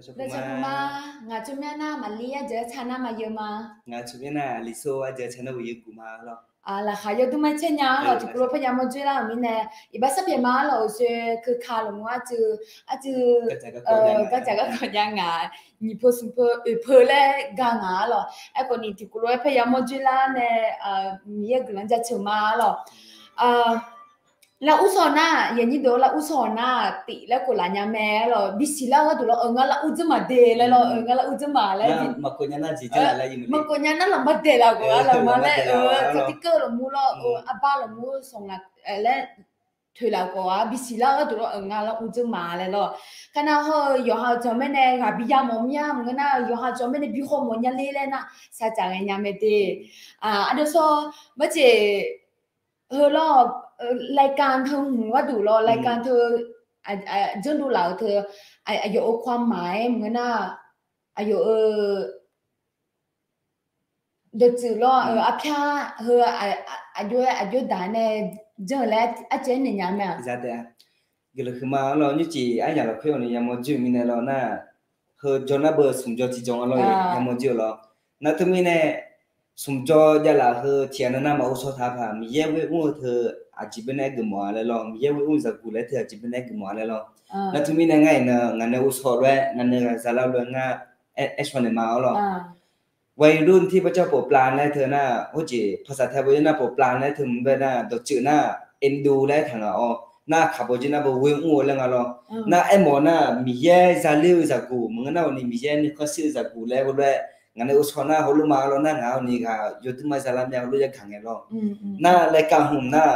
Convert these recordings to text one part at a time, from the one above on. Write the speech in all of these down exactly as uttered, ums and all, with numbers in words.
Dawqcawq puq ma. Ngaq tsawrmyanr nar Maqlir arjeuq-aer taq nar Maqyeu ma. Ngaq tsawrmyanr nar Liqsor arjeuq-aer taq nar Ghoeqyeqguq ma lawr. Laqkhaq yawdmr-aer caer nya-a lawr, tiqkawv lof-aer paerya mawr dzoerlar-euq mirnae, iqbax sarpyaeq ma-a lawr, uqshoe keuka lafmur arcuiv, arcuiv, gardzaq garkawv nya ngaq, nyiq peu smq peu oeq peu laer ga ngaq-a lawr. Aerkhawf ni tiqkawv lof-aer paerya mawr dzoerlar nae, Miqyaer guiqlanq jaceuq ma-a lawr. Lar ur sawq nar, yaqnyir deuq lar ur sawq nar tif laer khof laf nya mae-a lawr, bisiq lar-eu gharduq lawr, ngar lar ur dzeur maqde laer lawr, ngar lar ur dzeur ma laer, maqkawv nya nar laf ma daeq laf ghawq-a lawr ma laer, kawv tiv keuv lafmur lawr, arbar lafmur sanq laf laer toeq laf khawf-a, bisiq lar-eu gharduq lawr, ngar lar ur dzeur ma laer lawr. Kar nar hawr-eu yawqha-eu tsawq mirnae ghaq bi yamawf mir-a maqngeur nar, yawqha-eu tsawq mirnae bi hawmawf nya ler laer nar, saqcaq ngae nya mae de. Ardov sawr, barjeq, heu lawr, รายการ teu hmq gharduq lawr, รายการ teu, janrdov laf-euq teu, aqyawf-euq ความหมาย maqngeur nar, aqyawf-euq dawqtsuif lawr, arpyar heu, aqjox-aer aqjox daq nae janr-eu laer arcaev-aer naeq nya mae-a. Guiqlanq huiqma-a lawr, nymrcif aryamq lafkhoer-awq ni yamawr dzoer-eu mirnae lawr nar, heu jawr nar beu smq jawr tiqjawr-a lawr, yamawr dzoer-eu lawr. Nar teumirnae smq jawr javlaf heu tiqghaq nar nar maqghovshaw taq paq, Miqyaer ghoer mr-eu teu aqjeq beunar aer geufmawf-a laer lawr, Miqyaer ghoer mr-eu zaqguq laer teu aqjeq beunar aer geufmawf-a laer lawr. Nar teumirnae ngar iqnan ngaq nae ghovshaw lof-aer ngaq nae ghaq za lar lof-aer ngar aer shaw naeq ma-awr lawr. วัยรุ่นที่พระเจ้าโปรดปราน laer teu nar, hawjeq ภาษาไทย bawr nar โปรดปราน laer teu maqbae nar, dawqtsuif nar เอ็นดู laer taq ngaq-awr, nar kaq bawr jir nar beu ghoer mr-eu laer nga lawr. Nar aermawf nar Miqyaer zaler-eu zaqguq maqngeur nar-awq ni, Miqyaer nuikhanr shir-eu zaqguq laer heulof-aer ngaq nae ghovshaw nar heulof ma-a lawr, nar ngaq-awq ni ghaq yawdmr ma zalar myav heulof yagaq ngae lawr. Nar รายการ hmq nar,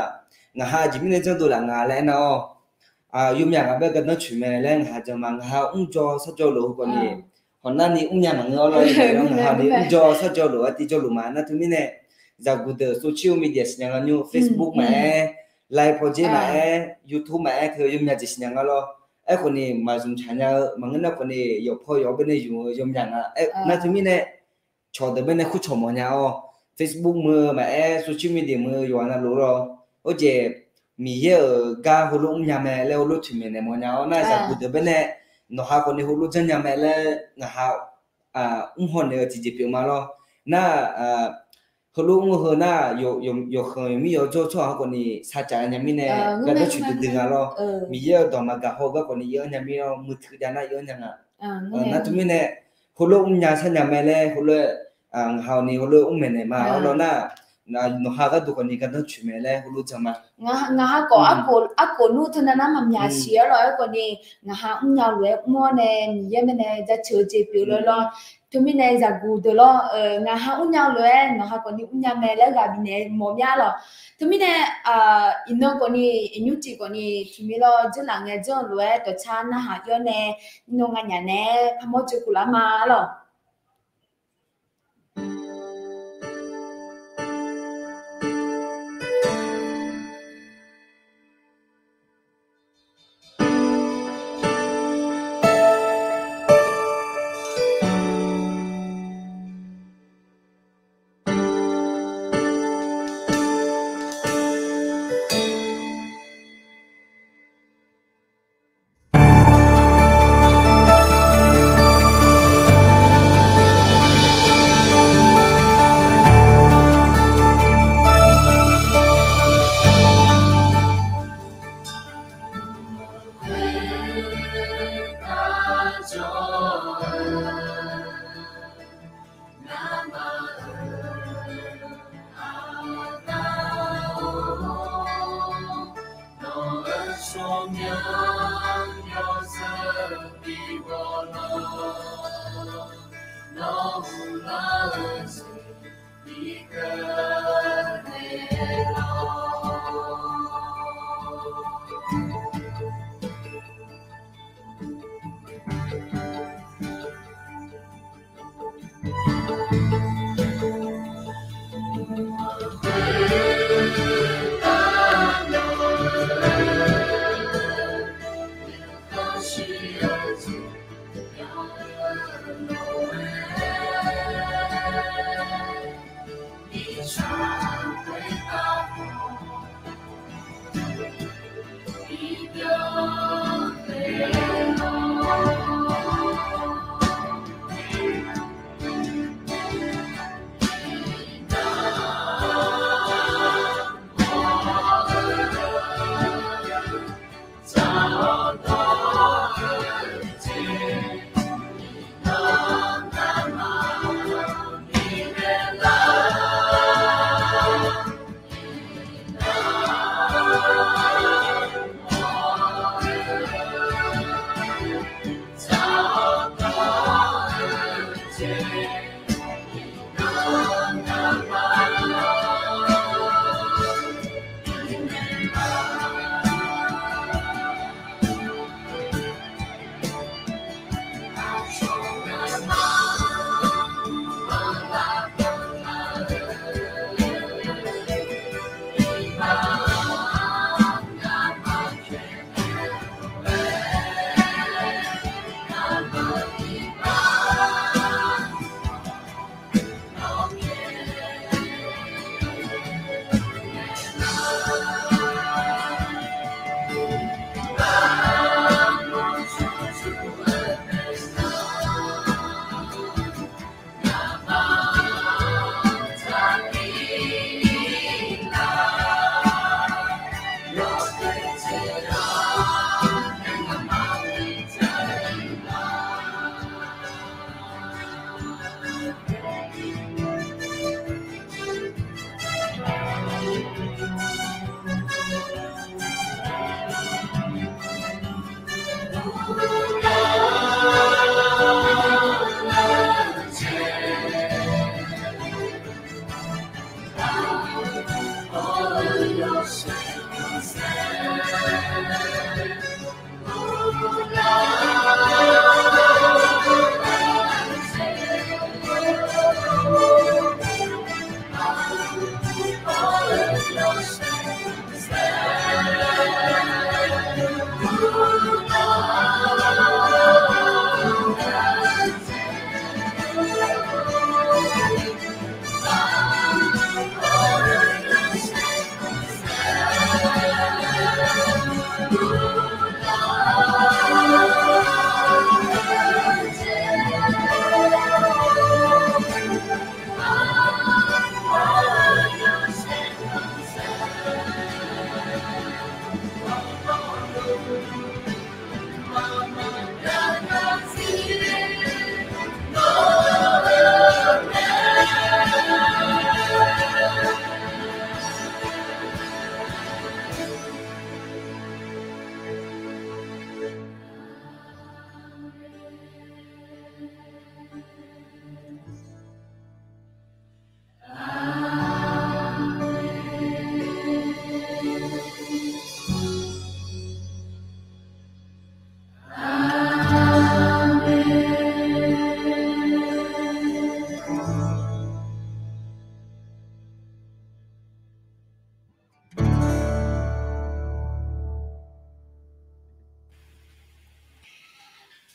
ngaq ha aqjeq mirnae janrdov laf nga laer aernar-awr, yawmyaq ngaq bae gardanr coeq mae laer ngaq ha jan ma, ngaq ha mrjawr sarjawr lof-eu khawf ni, hawq nar ni mrnya maqngeur-awr lawr, ngaq ha ni mrjawr sarjawr lof-aer tiqjawr lof ma. Nar teumirnae zaqguq deuq social media siqnya nga nymr, Facebook maqaer, Line pawdzer maqaer, YouTube maqaer teu yawmyaq jeq siqnya nga lawr. Aerkhawf ni maqzmq tsaq nya-eu maqngeur nar khawf ni, yawqpaw yawq-awr baenae zmq-eu yawmyaq nga. Nar teumirnae cawq deuq baenae kur cawq mawf nya-awr, Facebook meuq-eu maqaer, social media meuq-eu yawqghaq navluf lawr, hawjeq Miqyaer-euq gar heulof mrnya mae laer heulof toeqmaeq naeq mawf nya-awr nar, zaqguq deuq baenae nawq ha khawf ni heulof janrnya mae laer ngaq ha mrhaw naeq-eu tiqjeq pyeuf ma lawr. Nar heulof mr-eu heu nar, yawkhanq yawqmir yawjawr tsawrhaq khawf ni saqcaf nya mirnae, gardanr coeq duidui nga lawr. Miqyaer-euq dawq maqgaq haw-eu gar khawf ni ir-anr nya mir-awr, muiq teujav nar ir-anr nya nga. Nar teumirnae heulof mrnya sharnya mae laer heulof-aer, ngaq ha ni heulof mrmaeq naeq ma-awr lawr nar, nawq ha gharduq khawf ni gardanr coeq mae laer heulof jan ma. Ngaq ha khawf, arkhof nmr teunav nar maqmyaq siq-awr lawr, aerkhawf ni ngaq ha mrnya lof-aer mr-awr nae Miqyaer mae nae jaceuq-eu jeq pyeuf lof-aer lawr. Teumirnae zaqguq deuq lawr, ngaq ha mrnya lof-aer nawq ha khawf ni mrnya mae laer ghaq bifnaeq mawf mya lawr. Teumirnae iqnan khawf ni, iqnymr tiq khawf ni tiqmir lawr, dzeurlaf ngae janr-eu lof-aer dawqcar narhaq yawr nae, iqnan nganyaf naeq-aer parmawr dzoeqkhof lar ma lawr.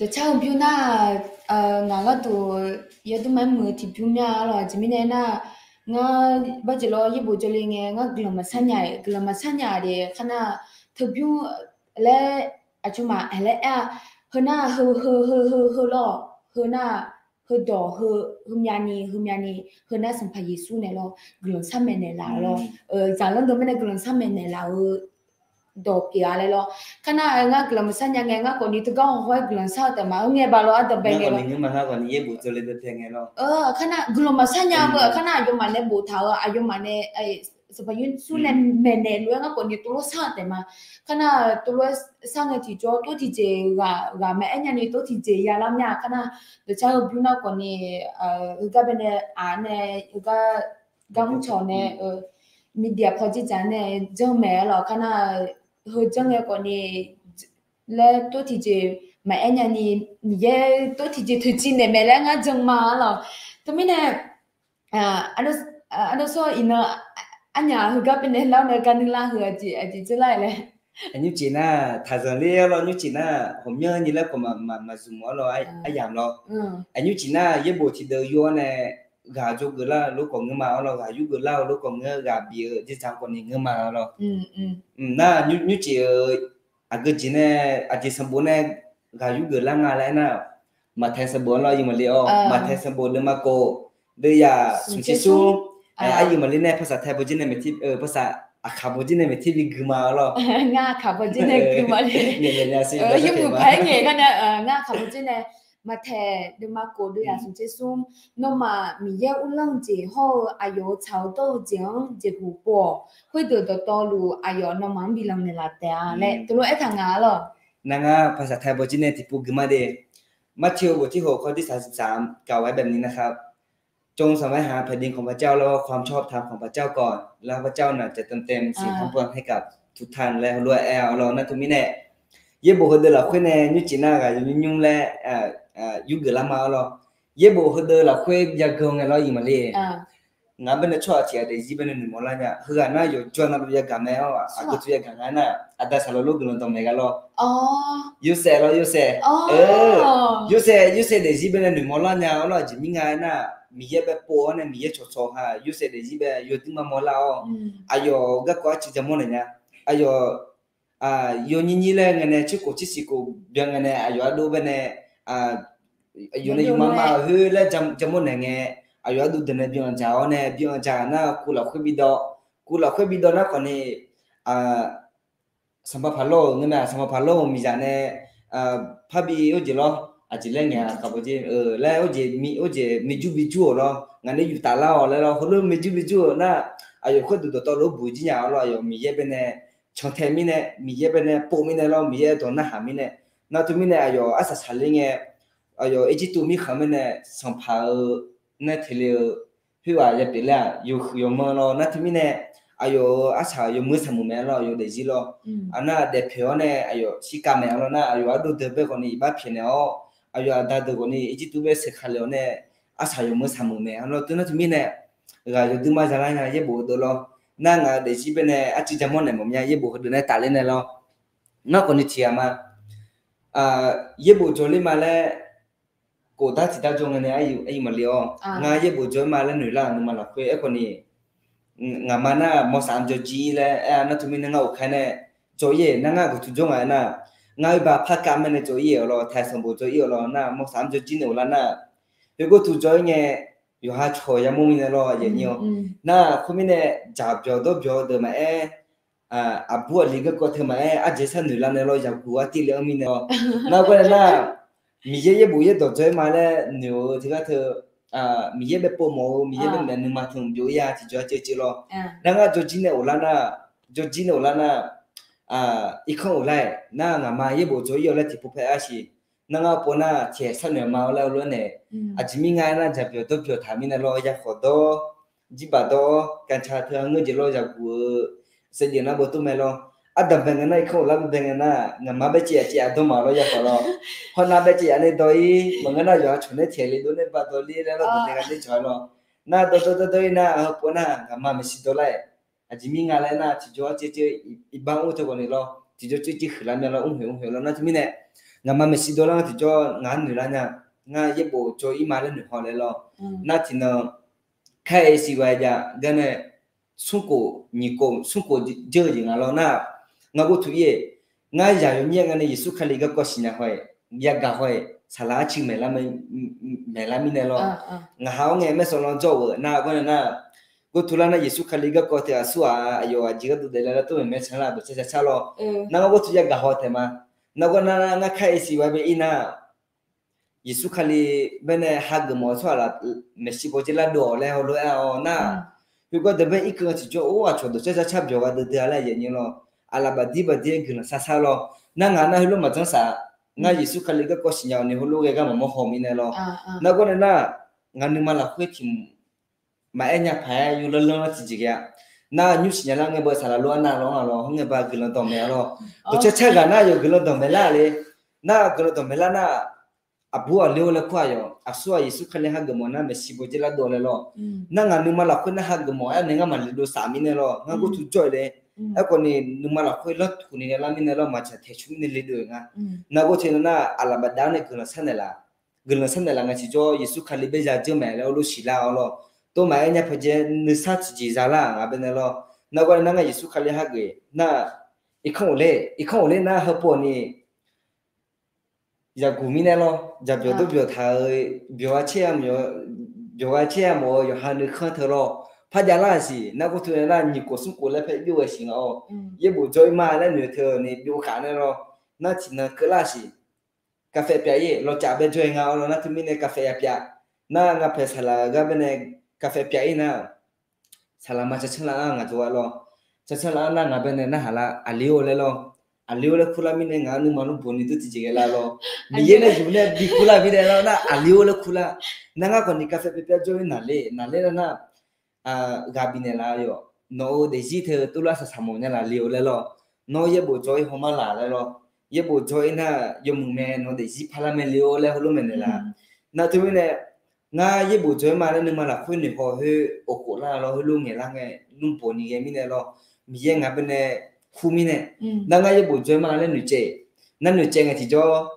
Dawqcar-eu bymr nar, ngaq gharduq yawdmr ma-aer muiq-eu tiqbymr mya-a lawq. Aqjeq mirnae nar, ngar barjeq lawr yaerbof jawrle ngae ngar guiqlanq maqsar nya-iq, guiqlanq maqsar nya-a de. Khar nar, teubymr laer aqjox maqaer laer aer-a. Heu nar heu heu heu heu heu lawr, heu nar, heudawq heu, heumyavni heumyavni, heu nar Sanqpaq Yeqsur naeq lawr guiqlanq sharmaeq naeqlaf-eu lawr. Zaqlanr deuq mirnae guiqlanq sharmaeq naeqlaf-eu dawq pyeuf-a laer lawr. Khar nar ngar guiqlanq maqsar nya ngae ngar khawfni teugar hawhaw-aer guiqlanq shar-eu taef ma. Heu ngae baq lawr ardawq bae ngae lawr. Khar nar guiqlanq maqsar nya-eu beu khar nar aqyawfmaf nae boftaq-eu aqyawfmaf nae Sanqpaq Yeqsur nae maeqnaeq lof-aer ngar khawfni tov lof shar-eu taef ma. Khar nar tov lof-aer shar ngae tiqjawr tov tiqjeq ghaq ghaq maqaer nyani tov tiqjeq yalar mya. Khar nar dawqcar-eu bymr nar khawfni, heugar bae nae aq nae heugar gar mrcawq nae, media pawdzer dzaq nae janr maeq-aer lawq. Khar nar heu janr ngae khawfni laer tov tiqjeq maqaer nyani, Miqyaer tov tiqjeq toeqciv naeq maeq laer ngar jan ma-a lawq. Teumirnae, ardov sawr iqnan arnyaf heugar bae nae lar-awr nae gar nuilar heu aqjeq aqjeq dzeur lar-aer laer. Nymrcif nar taqzanq ler-awr lawr, nymrcif nar ghawqmyanr nyi laer khawf maqzmq-awr lawr, aryamq lawr. Nymrcif nar yaerbof tiqdeuv yur-awr nae ghaq jawrgeuf lar-eu lof khawf ngeur ma-awr lawr, ghaq yurgeuf lar-eu lof khawf ngeur, ghaq bif-eu jeqzaq khawfni ngeur ma-awr lawr. Nar nymrcif-euq aqgeu jeq nae aqjeq sanqbof nae ghaq yurgeuf lar nga laer aernar, Maqtaeq sanqbof-anr lawr, aqyuif maqle-awr, Maqtaeq sanqbof deuvma khof deuvyaq smqtser smr. Aqyuif maqle nae paqsaq tae bawjir nae maeqtir, paqsaq aqkaq bawjir nae maeqtir bi gui ma-awr lawr. Ngar aqkaq bawjir nae gui ma le. Yawmuiq paq-aer ngaeq gar nae, ngar aqkaq bawjir nae Maqtaeq deuvma khof deuvyaq smqtser smr. Nawmaf Miqyaer uvlanr-eu jeq hawr-eu aqyawf-euq tsaq-awr dawr-eu jeq-anr jeqhuq pov-awq. Khoerdeuq dawqtawvluf aqyawf nawmaf-anr bi lanqnaeq laf taef-a laer teulof aertaq nga-a lawq. Nar ngar paqsaq tae bawjir nae tiqpov gui ma de. มัทธิวบทที่หก ข้อที่สามสิบสาม กล่าวไว้แบบนี้นะครับ จงแสวงหาแผ่นดินของพระเจ้าและความชอบธรรมของพระเจ้าก่อน แล้วพระเจ้าน่ะจะเติมเต็มสิ่งทั้งปวงให้กับทุกท่าน laer heulof-aer aer-awr lawr. Nar teumirnae yaerbof heudeuq lafkhoer nae nymrcif nar ghaq yawnymr nymr laer yurgeuf lar ma-awr lawr. Yaerbof heudeuq lafkhoer yageu ngae lawr, aqyuif maqle. Ngaq bae nae tsawrhaq tiq ghaq daefzir bae nae noeqmawr lar nya. Heughaq nar yawqjawr navluf yagaq mae-awr, aqgeu tuf yagaq nga aernar, aqda saqlaq lof guiqlanq dawq maeq gha lawr. Yorsaev lawr, Yorsaev. Yorsaev, Yorsaev daefzir bae nae noeqmawr lar nya-awr lawr, aqjeq mir nga aernar, Miqyaer bae pov-awr nae Miqyaer cawqcawq ha, Yorsaev daefzir bae yawduir ma mawr lar-awr, aqyawf garkawv arcuiv jamawr naeq nya. Aqyawf yawnyir nyir laer ngae nae, cirkhof cirsiq khof byan ngae nae, aqyawf ardov bae nae, aqyawf nae yufma ma-euq khoer laer jamawr naeq ngae, aqyawf ardov deuq nae byan dzaq-awr nae, byan dzaq nar kuv lafkhoer bidawv, kuv lafkhoer bidawv nar khawfni, sanqpaq paq lawr-euq ngae mae, sanqpaq paq lawr-euq miqzaq nae parbi or jeq lawr, aqjeq laer ngaeq-a kaqbawr jir laer or jeq, or jeq mijur bijur-euq lawr, ngaq nae yuftaf lar-awq laer lawr, heulof mijur bijur-euq nar, aqyawf khoerdeuq dawqtawvluf-anr buq jir nya-awr lawr, aqyawf Miqyaer bae nae cantae mirnae, Miqyaer bae nae pov mirnae lawr, Miqyaer dawq narhaq mirnae, nar teu mirnae aqyawf arsaq saqler ngae, aqyawf Irjirtuv mirkhanq mirnae sanqpaq-eu nae teq le-eu khoerghaq yapyeuf laer-aq, yawhuiq yawman lawr. Nar teu mirnae aqyawf-euq arsaq yawmuiq-anr saqmuiq mae lawr, aqyawf daefzir lawr. Aqnar daefpoeq-awr nae aqyawf shirkav maeq-a lawr nar, aqyawf ardov deuq bae khawfni iqbax pyaeqnaeq-awr, aqyawf aqda deuq khawfni Irjirtuv bae seqkaq le-awr nae, arsaq yawmuiq-anr saqmuiq mae-a lawr. Teunar teumirnae, ghaq yawdui ma zalar nya yaerbof heudeuq lawr. Nar ngaq-euq daefzir bae nae arcuiv jaqmawr naeq mawf mya yaerbof heudeuq nae tafler nae lawr. Ngar khawfni tiqghaq ma. Yaerbof jawrler ma laer, khofdar tiqdar jawr ngae nae aryuif maqle-awr, ngar yaerbof jawr-ir ma laer noeq lar-euq nuima lafkhoer aerkhawfni, ngaqma nar mawrsaq-anr jawrjir laer aer-a nar teumirnae ngar oqkar nae jawr-ir-aer nar ngar guqtuv jawr ngaq-aer nar, ngar oerba par kav mae nae jawr-ir-euq lawr, taqsaq bof jawr-ir-euq lawr nar mawrsaq-anr jawrjir nae oq lar nar, khoergawr tuv jawr-ir ngae, yawqha cawq yamawr mirnae lawr aqyuif aqnyir-awr. Nar khoermirnae, dzaqbyawq dawrbyawq deuq maqaer, aqbur aqli garkawv teu maqaer, arjeq sharnoeq lar nae lawr, yaqguq artiv le-anr mirnae lawr. Nar gawr nae nar, Miqyaer yaerbof yaerdawq jawr-ir ma laer noeq-eu teugar teu, Miqyaer bae povmawf-eu, Miqyaer bae maeq nuima teu byov-ir-a tiqjawr arceuv ceuv lawr. Nar ngar jawrjir nae oq lar nar, jawrjir nae oq lar nar, irkanr oq lar-aer nar ngaqma yaerbof jawr-ir-awr laer tiqpov paer arsiq. Nar ngar pov nar tiqaeq sharnoeq ma-awr laer heulof-aer nae, aqjeq mir nga aernar dzaqbyawq dawrbyawq taq mirnae lawr, yakhawf dawr, jirbaq dawr-awr, kanca teu-a ngeur jeq lawr, yaqguq-eu saevdzeuf nar bawtov mae lawr. Ardanqbae ngae nar irkanr oq lar bae ngae nar, ngaqma bae caev yaf caev yaf dawr ma lawr yakhawf lawr. Hawnar bae caev yaf nae dawr-ir maqngeur nar, yawqha cawq nae tiqaeq le dov nae ba dawr ler laer lawr, dawq nae gha ler cawq-a lawr. Nar dawr dawr dawr dawr-ir nar, heu pov nar ngaqma maeqshi dawr lar-aer, aqjeq mir nga laer nar tiqjawr arceuv ceuv, iqbax mr teu khawfni lawr tiqjawr ceuv ceuv huiqlar mya lawr, mrhoeq mrhoeq lawr nar teumirnae, ngaqma maeqshi dawr lar-anr tiqjawr ngaq-anr noeq lar nya, ngar yaerbof jawr-ir ma laer noeq haw laer lawr. Nar tiqnan, kar-eu siq ghaq jav gar nae, smrkhof nyiq khof smrkhof jeur-eu jeq nga lawr nar, ngar ghof tuq-ir-aer, ngar yaq yawnyir nga nae Yeqsur Kali garkawv siqnya haw-aer, yagaq haw-aer saqlaq arcuiv maeqlar, maeqlar mirnae lawr. Ngaq ha-awr ngae maersawq lan jawr-euq nar gawr nae nar, ghof tuq lar nar Yeqsur Kali garkawv teu aqsur-aq, aqyawf aqjeq gharduq daefle lar tov maeqmae can lar dawqcaer car car lawr. Nar ngar ghof tuq yagaq haw taeq ma. Nar gawr nar ngar kar-eu siq ghaq bae ir nar, Yeqsur Kali bae nae hageuf mawf-eu tsawrhaq laf maeqshi bawjer lar dov-awq laer heulof-aer-awr nar, khoergar deuq bae irkeuv-eu tiqjawr or aqcawq dawqcaer car car byawq gha deuv deuv-a laer aqyuif aqnyir lawr, aqlaf bafdir bafdir-aer guiqlanq sar sar lawr. Nar ngaq nar heulof maqjanr saf, ngar Yeqsur Kali garkawv siqnya-awq ni heulof ghae gar maqmawr haw mirnae lawr. Nar gawr nae nar, ngaq nuima lafkhoer tiq maqaer nya paq-aer yawlanr lanr-anr tiqjeq ghae-a. Nar nymr siqnya lar ngae beu saqlaq lof-aer nar lawr-anr-a lawr, hawr ngae ba guiqlanq dawq maeq-a lawr. Dawqcaer car ghaq nar yawf guiqlanq dawq maeq lar le. Nar guiqlanq dawq maeq lar nar, aqbur aqli-or laer kur-aq yawq, aqsur-aq Yeqsur Kali hageuf mawf nar maeqshi bawjer lar dov laer lawr. Nar ngaq nuima lafkhoer nar hageuf mawf-aer nae ngar maqle dov saf mirnae lawr, ngar ghof tuq jawr-eu le. Aerkhawfni nuima lafkhoer lanrtuq ni ghae lar mirnae lawr, maqtsaq taeq cu mirnae le dov-eu nga. Nar ghof teu nar aqlaf bafdav-anr nae guiqlanq sharnaeq laf guiqlanq sharnaeq laf nga tiqjawr Yeqsur Kali bae ya dzeur mae laer heulof siqlar-awr lawr. Tov maqaer nya paq jae nuisar tiqjeq za lar-aq nga bae nae lawr. Nar gawr nae nar ngar Yeqsur Kali hageuf nar, irkanr oq ler, irkanr oq ler nar heupov ni yaqguq mirnae lawr, jaqbyawq dawrbyawq taq-eu, byawq-a caer ya mawf-eu, byawq-a caer ya mawf-eu yawqha nuikhanr teu lawr, par jav lar-aq siq. Nar ghof teu nae nar nyiq khof smr khof laer paer byov ghae siq nga-awr, yaerbof jawr-ir ma laer noeq teu ni byov khaf nae lawr. Nar tiqnan keuvlar-aq siq. Kaqfaeq pyaf-ir, lawqcaf bae jawr-aer nga-awr lawr nar teumirnae kaqfaeq ya pyaf. Nar ngaq paeq saqlaq-eu gar bae nae kaqfaeq pyaf-ir nar, saqlaqma cancanr lar-anr ngaq jawr-a lawr. Cancanr lar-anr nar ngaq bae nae narhaq lar aqli-or laer lawr. Aqli-or laer kurlar mirnae ngaq-anr nuima lmr bof ni dur tiqjeq ghae lar lawr. Miqyaer nae yuf nae bi kurlar mirnae lawr nar aqli-or laer kurlar. Nar ngar khawfni kaqfaeq pyar pyar jawr-ir naqler naqler lar nar, ghaq bifnaeq laf-eu yawq, nawq-euq daefzir teu tuvlar saqsaq mawf nya laf le-eu laer lawr. Nawr yaerbof jawr-ir haw mar laq laer lawr. Yaerbof jawr-ir nar yawmuiq mae, nawq daefzir parlar mae le-or laer heulof maeqnaeq laf. Nar teumirnae, ngar yaerbof jawr-ir ma laer nuima lafkhoer noeqhaw khoer of khof lar lawr, heulof ngaeq lar ngae, lmr bof ni ghae mirnae lawr, Miqyaer ngaq bae nae kur mirnae, nar ngar yaerbof jawr-ir ma laer noeqcaev, nar noeqcaev ngae tiqjawr,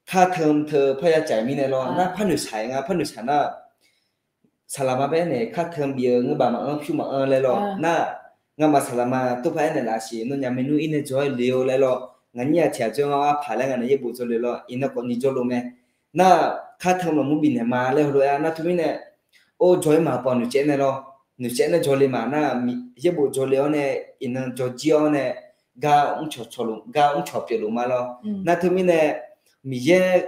kar teu teu parya caf mirnae lawr, nar par noeqshaq nga, par noeqshaq nar, saqlaqma bae aernaeq kar teu bif-eu ngeur baf maqanr pyur maqanr laer lawr. Nar, ngamaf saqlaqma tov par aernaeq laf siq, nawnyaf maernmr ir nae jawr-aer le-or laer lawr. Ngaq nyir-aq tiq ghaq jawr ngar arpaq laer ngaq nae yaerbof jawr le lawr, iqnan khawfni jawrluf mae. Nar, kar teu lawqmur bifnaeq ma laer heulof-aer nar teumirnae, or jawr-ir ma paq noeqcaev nae lawr, noeqcaev nae jawr le ma nar, yaerbof jawr le-awr nae, iqnan jawr jir-awr nae, gar mrcawq pyeufluf ma lawr. Nar teumirnae, Miqyaer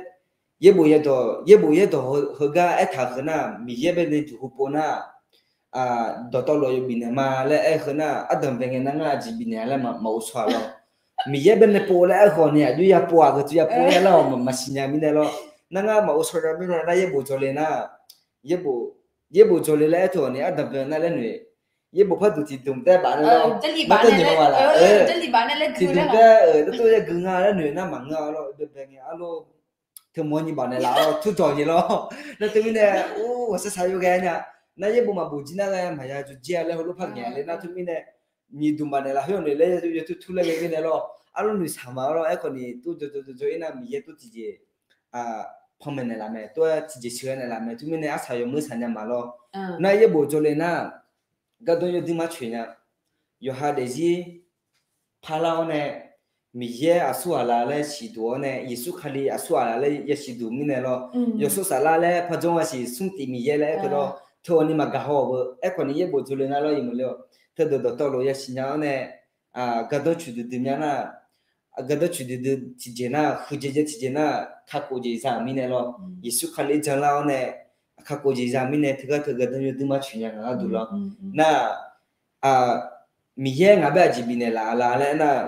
yaerbof yaerdawq, yaerbof yaerdawq heugar aertaq-eu heu nar, Miqyaer bae nae juq heu pov nar, dawqtawvluf yawbif naeq ma laer aer-eu heu nar, ardanqbae ngae nar ngar aqjeq bifnaeq-a laer maqghov shaw-a lawr. Miqyaer bae nae pov laer aer-eu khawf ni aqjox ya pov-aq, gaqtuv ya pov ya lar-awq maqsiq nya mirnae lawr. Nar ngar maqghov shaw nya mirnae nar yaerbof jawr le nar, yaerbof jawr le laer aer teu-awq ni ardanqbae nar laer noeq yaerbof par duq tiqdmq tae baf nae lawr, tiqdmq tae-euq nartov yaer gui nga laer noeq nar maqngeur-a lawr, baebae ngae arlawr, teumawr nyi baf naeqlaf-awr turdawq nyi lawr. Nar teumirnae, or, ghawqshaq shaq yawghae nya. Nar yaerbof maqbof jir nar ghae maqya jawrjir-a laer heulof par ngaeq le nar teumirnae, nyiqdmq baf naeqlaf khoer-awq noeq laer yawtur tur laer ghae mirnae lawr, arlawr noeqshaq ma-a lawr. Aerkhawf ni tov jawr jawr jawr jawr-ir nar Miqyaer tov tiqjeq panmaeq naeqlaf mae, tov-aer tiqjeq sheuqghae naeqlaf mae. Teumirnae arsaq yawmuir saq nya ma lawr. Nar yaerbof jawrle nar, gardanr yawduir marcoeq nya. Yawqha daefzir parlar-awr nae, Miqyaer aqsur ghaq la laer siqduq-awr nae, Yeqsur Kali aqsur ghaq la laer yasiq duq mirnae lawr, yawshawr saflar laer parjawr-a siq smrtif Miqyaer laer aer-eu lawr, teu-awq ni maqgaq haw-awq beu. Aerkhawf ni yaerbof jawrle nar lawr, iqmaeq le-awq, teudeuq dawqtawvluf yasiq nya-awr nae, gardanr cuq duidui mya nar, gardanr cuq duidui tiqjeq nar, huiqdzaeq dzae tiqjeq nar, kakhof jeq za-euq mirnae lawr, Yeqsur Kali janlar-awr nae, kakhof jeq za-euq mirnae teugar teu gardanr yawduir marcoeq nya ngaq gharduq lawr. Nar, Miqyaer ngaq bae aqjeq bifnaeq laf-a la laer aernar,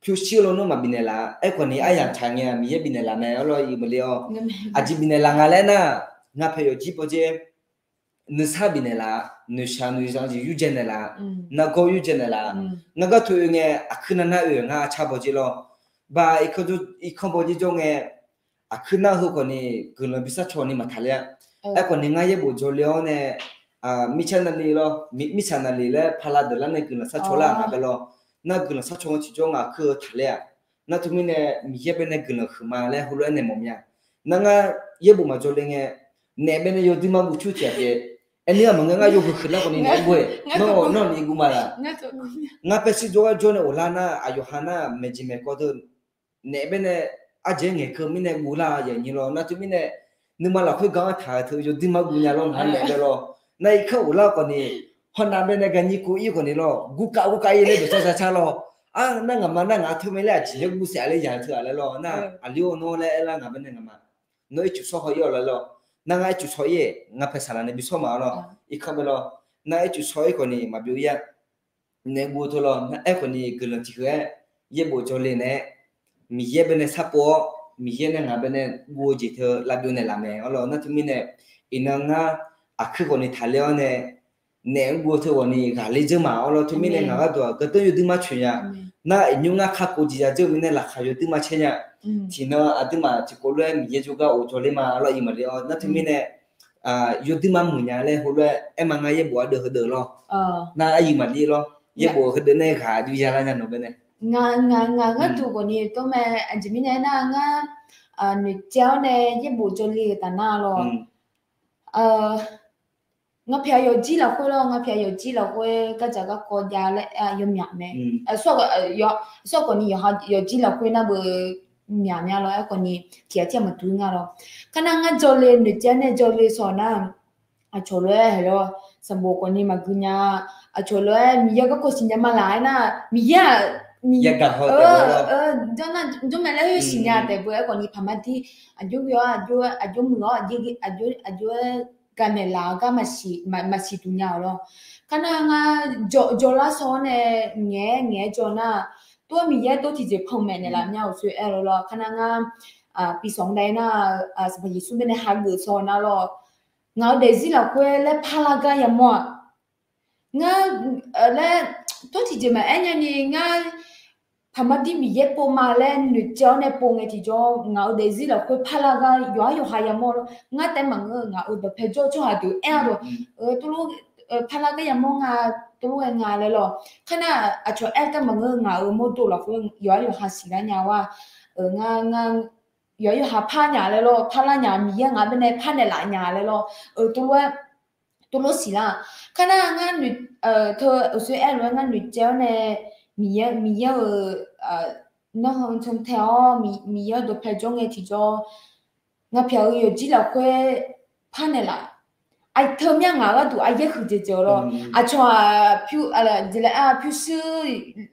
pyurshuir lawnmr maqbif naeqlaf-a. Aerkhawf ni aryamq tsaq ngae-aq Miqyaer bifnaeq laf mae arlawr, iqmaeq le-awr. Aqjeq bifnaeq laf nga laer aernar, ngaq paeq yawqjir bawdzer nuisar bifnaeq laf-a, noeqshaq noeqzanq jeq yurdzae naeqlaf-a, nargawr yurdzae naeqlaf-a. Ngar gar teu oe ngae, aqkuir nar nar oe-euq ngar car bawdzer lawr. Ba irkanr bawdzer jawr ngae, aqkuir nar heu khawf ni guiqlanq bi sharcaw ni maqtaq ler-a. Aerkhawf ni ngar yaerbof jawrle-awr nae, mirtsaq navle lawr, mirtsaq navle laer pala deuq lar nae guiqlanq sharcaw lar-aq nga bae lawr. Nar guiqlanq sharcaw nga tiqjawr ngaq aqkuir heu taq ler-aq. Nar teumirnae Miqyaer bae nae guiqlanq huiqma laer heulof-aer naeq mawf mya. Nar ngar yaerbof maqjawr le ngae, naef bae nae yawduir mar guv cur tiq ghaq pyeuf. Aernar-aq maqngeur, ngar yawhuiq huiq lar khawf ni naef guv-aer, nawr nawr ni guv ma laq. Ngar paershuir jawrgar jawr nae ghoflar nar, aqyawf ha nar maeqjeq maeqkawv teu naef bae nae ardzaeq-aer ngaeqkeuv mirnae guv lar-a yaqnyir lawr. Nar teumirnae nuima lafkhoer gar-anr taq-eu teu yawduir mar guv nya lawr, ngaq naef bae lawr. Nar irkanr ghoflar khawf ni, hawnav bae nae garnyir kov-ir khawf ni lawr, guvkav guvkav-ir laer dawqcar zacar lawr. Ar, nar ngaqma nar ngaq teu mae laer aqjeq yaer guv saef-a laer yaq teu-aq laer lawr. Nar aqli-or nawr laer aerlar ngaq bae nae ngaqma, nawr ircuf shawr haw-ir-awq laer lawr. Nar ngar ircuf shawr-ir-aer ngar paeq saqlaq nae bi shawr ma-awr lawr. Irkanr bae lawr, nar ircuf shawr-ir khawf ni maqbyov-ir-a. Naef guv teu lawr. Nar aerkhawf ni guiqlanq tiq heu-aer yaerbof jawrle nae-aer, Miqyaer bae nae sharpov-awr, Miqyaer nae ngaq bae nae guv-eu jeq teu lavbyov naeqlaf mae-awr lawr. Nar teumirnae, iqnan ngar aqkuir khawf ni taqler-awr nae, naef-anr guv-eu teu khawf ni ghaqler dzeur ma-awr lawr. Teumirnae ngaq gharduq-aq gardanr yawduir mar coeq nya. Nar iqnymr ngar kakhof jeq ya dzeur-eu mirnae laqkhaq yawduir mar caer nya. Tiqnan aqduimaf tiqkawv lof-aer Miqyaer jawrgar of jawrler ma-awr lawr, iqmaeq le-awr. Nar teumirnae yawduir mar muiq nya laer heulof-aer aer ma. Ngar yaerbof ardeuv heudeuq lawr. Nar aryuif maqdir lawr. Yaerbof heudeuq nae ghaq aqjox yalar nya nawq bae nae. Ngaq, ngaq, ngaq gharduq khawf ni tawr mae. Aqjeq mirnae aernar ngar noeqtsaev-awr nae yaerbof jawrle-eu taf nar lawr. Ngapyaeq yawqjir lafkhoer lawr, ngapyaeq yawqjir lafkhoer gardzaq garkawv jav laer yawmyaq mae. Sawrkhawf ni yawqha yawqjir lafkhoer nar beu myaq mya lawr. Aerkhawf ni tiq ghaq tiq ghaq maqdur nga lawr. Kar nar ngar jawrle noeqtsaev nae jawrle sawq nar, aqcawq lof-aer haeq lawr, sanqbof khawf ni maqgui nya. Aqcawq lof-aer Miqyaer garkawv siqnya ma laq aernar, Miqyaer-aq, jawr nar jawr mae laer khoer siqnya taef beu. Aerkhawf ni paqmar dir aqjox ghoe-awr, aqjox muiq-awr, aqjox-aer ganaeq laf-eu gar maqsiq duq nya-awq lawr. Kar nar ngar jawrlar sawq-awr nae ngaeq-aer ngaeq-aer jawr nar, tov-aer Miqyaer tov tiqjeq panmaeq naeqlaf mya-awq soe aer-eu lawr. Kar nar ngar bi sanq dae nar, Sanqpaq Yeqsur bae nae hageuf sawq nar lawr, ngaq-euq daefzir lafkhoer laer parlar gar yamawr-aq, ngar laer tov tiqjeq maqaer nya ni ngar paqmar dir Miqyaer pov ma laer noeqtsaev-awr nae pov ngae tiqjawr, ngaq-euq daefzir lafkhoer parlar gar yawqhar yawqha yamawr lawr. Ngar taef maqngeur, ngaq-euq dawqpae jawr tsawrhaq deuq aer-awr dawq, tov lof parlar gar yamawr nga, tov lof-aer nga laer lawr. Kar nar aqcawq aer taef maqngeur, ngaq-euq mawrdov lafkhoer yawqhar yawqha siqlar nya-awr, ngar, ngar yawqhar yawqha par nya laer lawr, parlar nya, Miqyaer ngaq bae nae parnaeq laf nya laer lawr. Tov lof-aer tov lof siqlar. Kar nar ngar, teu aqsur aer lof-aer ngar noeqtsaev-awr nae Miqyaer, Miqyaer-euq nanrhan cantae-awr, Miqyaer-euq dawqpae jawr ngae tiqjawr, ngapyaeq-eu yawqjir lafkhoer parnaeq laf. Aqteu mya ngaq gharduq aqyaer huiqdzaeq dzaeq-awr lawr. Aqcawq-aq, jeq laer-aq pyurshuir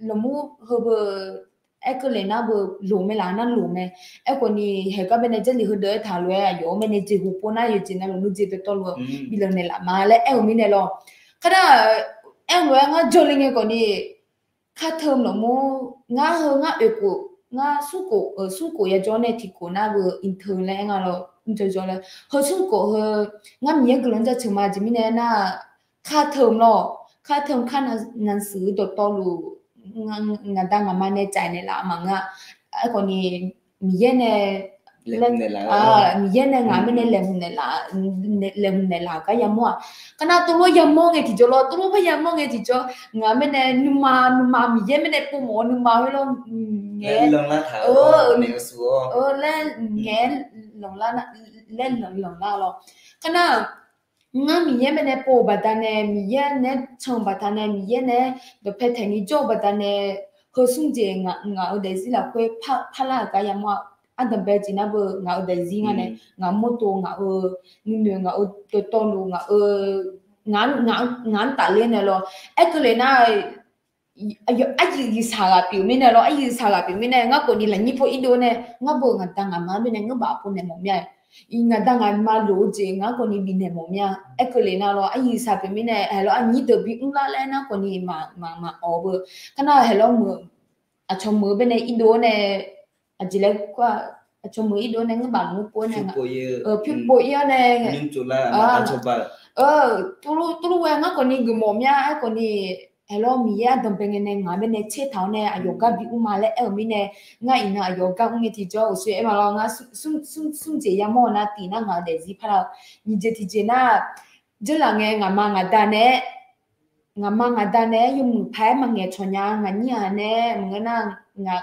lmqmr heu beu aerkeuv le nar beu loq mae laf nar loq mae. Aerkhawf ni haeq gar bae nae Jarlif heudeuq aertaq lof-aer aqyawf-anr bae nae jeqhu pov nar yawqjeq navluf nmr jeq dawqtawvluf-eu bi lanq naeqlaf ma laer aer-eu mirnae lawr. Kar nar aer-eu lof-aer ngar jawrle ngae khawf ni, kar teu mlawq mur, ngar heu ngar oeq khof, ngar smr khof, smr khof yajawr nae tiq khof nar beu intern laer aer nga lawr, mrjawr jawr laer heu smr khof heu, ngar Miqyaer guiqlanq jaceuq ma jeq mirnae aernar, kar teu mlawq kar teu kar nan siq-eu dawqtawvluf, ngaqda ngaqma nae tsaev naeqlaf maqngeur-a. Aerkhawf ni Miqyaer nae, Miqyaer nae ngaq mirnae laeqhmq naeqlaf, laeqhmq naeqlaf-euq gar yamawr-aq. Kar nar teulof yamawr ngae tiqjawr lawr, teulof par yamawr ngae tiqjawr, ngaq mirnae nuima nuima Miqyaer mirnae povmawf-eu nuima khoerlof, ngaeq-aer lanqlar, laer lanqlar, laer lanqlar lawr. Kar nar ngar Miqyaer mirnae pov-euq baqdanae, Miqyaer naeq-aer can-eu baqdanae, Miqyaer naeq-aer dawqpae taeq ni jawr-eu baqdanae, heu smr jeq ngaq-euq daefzir lafkhoer parlar-euq gar yamawr-aq. Ardanqbae jeq nar beu ngaq-euq daefzir ngar nae, ngaq mawrdo, ngaq-euq nuinoeq, ngaq-euq dawqtawvluf, ngaq-euq, ngaq-anr tafler naeq lawr. Aerkeuvle nar, aqyuif aqyuif saqghaq pyeuf mirnae lawr, aqyuif saqghaq pyeuf mirnae ngar khawf ni lafnyir paw irdov nae, ngar beu ngaqda ngaqma mirnae ngeur baf pov naeq mawf mir-a. Iq ngaqda ngaqma lof-eu jeq ngar khawf ni bifnaeq mawf mir-a. Aerkeuvle nar lawr, aqyuif saq pyeuf mirnae, aerlawr aqnyir deuq bi mrlar laer nar khawf ni maq, maq, maq awq beu. Kar nar aerlawr meuq, aqcawq meuq-eu baenae irdov-awr nae, aqjeq laer kur-aq, aqcawq meuq irdov-awr nae ngeur baf ngeur pov-aer nae, pyur pov ir-awr nae, teulof, teulof ghae ngar khawf ni geufmawf mir-a. Aerkhawf ni aerlawr Miqyaer ardanqbae ngae nae ngaq mirnae tsertaq-awr nae aqyawf gar bi mr ma laer aer-euq mirnae, ngar iqnan aqyawf gar mr ngae tiqjawr uqshoe aer ma lawr. Ngar smr jeq yamawr-eu nar tiq nar ngaq-euq daefzir parlar-eu, nyiq jeq tiqjeq nar, dzeurlaf ngae ngaqma ngaqda nae-aer, ngaqma ngaqda nae-aer yawmuiq paq-aer maqngaeq cawq nya. Ngaq nyir-aq nae maqngeur nar, ngaq